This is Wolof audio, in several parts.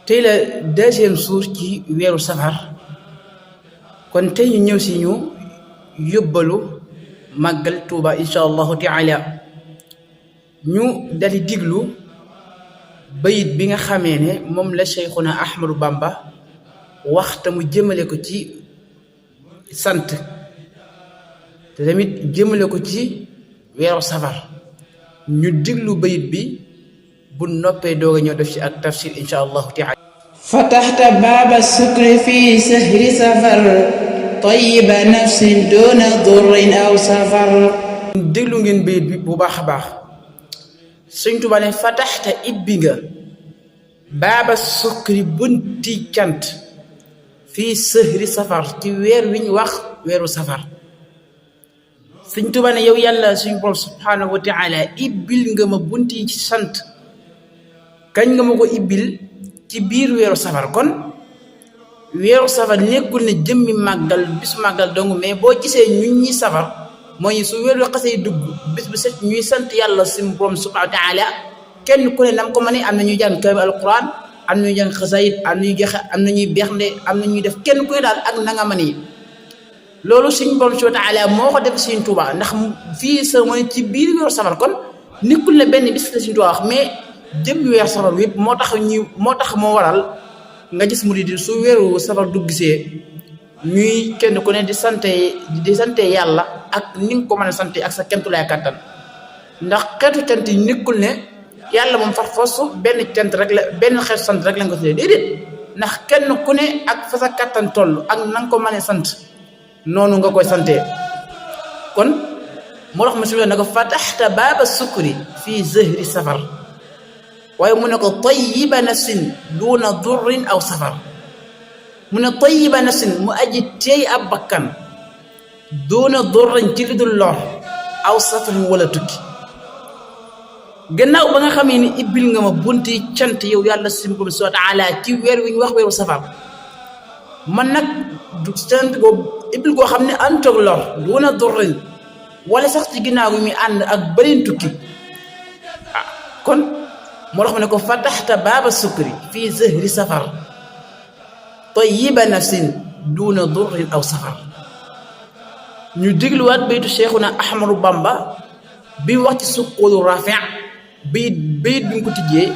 tey la deuxième jour ci weeru safar kon tey ñu ñëw si ñu yóbbalu màggal Tuuba insha allahu taala ñu dali diglu bayit bi nga xamee ne moom la Cheikhuna Ahmadou Bamba waxta mu jëmale ko ci sant te tamit jëmale ko ci weeru safar ñu diglu bayit bi bu noppee doog a ñëw def ci ak tafsir insha allahu taala. fataxta baaba sukri fi sahri safar tayyiba nafsin duna durrin aw safar. déglu ngeen bayit bi bu baax a baax. Sëñ Tuubaa ne fataxta ibbi nga baaba sukri bunti cant fii sahri safar ci weer wi ñu wax weeru safar. Sëñ Tuubaa ne yow yàlla suñu borom subhaanahu wa taala ibbil nga ma bunti ci sant kañ nga ma ko ibbil ci biir weeru safar. kon weeru safar nekkul ne jëmmi màggal bisu màggal dong mais boo gisee ñun ñi safar mooy su weeru xasee dugg bis bu set ñuy sant yàlla suñu borom subhaanahu wa taala kenn ku ne nam ko ma ne am na ñuy jàng kaamil alquran am na ñuy jàng xasaayid am na ñuy joxe am na ñuy bernde am na ñuy def kenn ku ne daal ak na nga ma ne loolu suñu borom subhaanahu wa taala moo ko def Sëñ Tuubaa ndax fii sa mooy ci biir weeru safar kon nekkul ne benn bis la Sëñ Tuubaa wax mais jëmmi weeru safar bi yëpp moo tax moo waral nga gis murid su weeru safar dugg see ñuy kenn ku ne di sante yàlla ak ni nga ko mën a sante ak sa kemtulaay kàttan ndax xeetu cant yi nekkul ne yàlla moom far fos benn cant rek la benn xeetu sant rek la nga ko tuddee déedéet ndax kenn ku ne ak fa sa kàttan toll ak na nga ko mën a sant noonu nga koy sante kon moo tax ma si ne ko fataxta baaba sukri fii zahri safar waaye mu ne ko tayyiba nafsin duuna durrin aw safar mu ne tayyiba nafsin mu aji teey ab bakkan duuna durrin ci li dul lor aw safar wala tukki. gannaaw ba nga xamee ni ibbil nga ma bunti cant yow yàlla subhaanahu wa taala ci weer wi ñu wax weeru safar man nag du cant boobu ibbil koo xam ne antoog lor duuna durrin wala sax ci ginnaaw gi muy ànd ak beneen tukki kon moo tax ma ne ko fataxta baaba sukri fii zahri safar tayyiba nafsin duuna durrin aw safar. ñu dégluwaat baytu Cheikhuna Ahmadou Bamba bi wax ci suqulu rafi' bayit bi ñu ko tijjee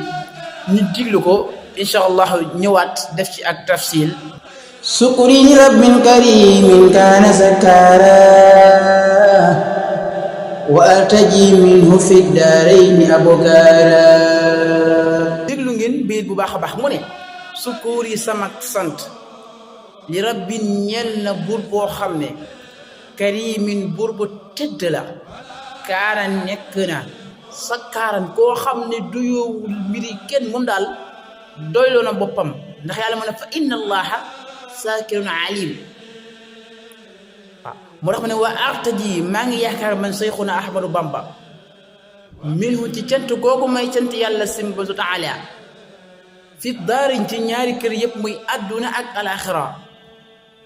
ñu déglu ko insha allah ñëwaat def ci ak tafsil. sukri li rabbin karimin kaana zakara wa artaji minhu fi daarayni abkara. déglu ngeen bayit bu baax a baax mu ne sukkur yi sama sant li rabbin ñeel na buur boo xam ne karimin buur bu tëdd la kaara nekk na sa kaaran koo xam ne du yoowul mbiri kenn moom daal doyloo na boppam ndax yàlla mu ne fa inna allaha saakirun alim. moo tax ma ne waa artaji maa ngi yaakaar man Cheikhuna Ahmadou Bamba minhu ci cant googu may cant yàlla subhaanahu wa taala fi daariñ ci ñaari kër yëpp muy adduna ak alaxira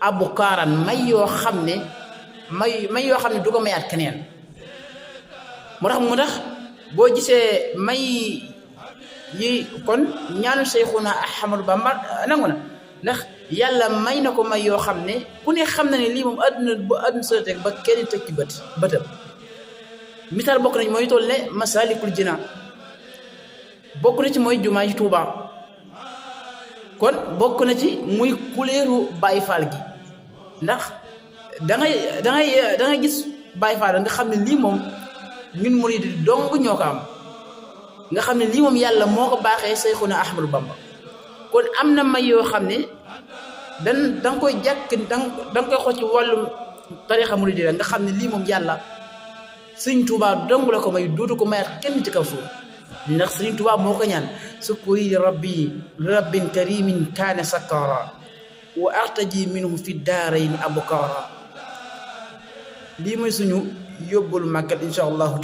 abu kaaran may yoo xam ne du ko mayaat keneen. moo tax boo gisee may yi kon ñaanu Cheikhuna Ahmadou Bamba nangu na ndax yàlla may na ko may yoo xam ne ku ne xam na ne lii moom àdduna soo teg ba kenn teg ci bëtam misaal bokk nañ mooy toll ne Masalikul Jinaan bokk na ci mooy jumaa ji Tuuba kon bokk na ci muy kuleeru Baay Faal gi ndax da ngay gis Baay Faal nga xam ne lii moom ñun murid dong ñoo ko am nga xam ne lii moom yàlla moo ko baaxee Cheikhuna Ahmadou Bamba kon am na may yoo xam ne danga koy jàkk danga koy xool ci wàllum tarixa murid nga xam ne lii moom yàlla Sëñ Tuubaa dong la ko may dootu ko mayaat kenn ci kaw suuf ndax Sëñ Tuubaa moo ko ñaan sukuri rabbin karimin kaana sakara wa artaji minhu fi daarayni abkara. lii mooy suñu yóbbul màggal insha allahu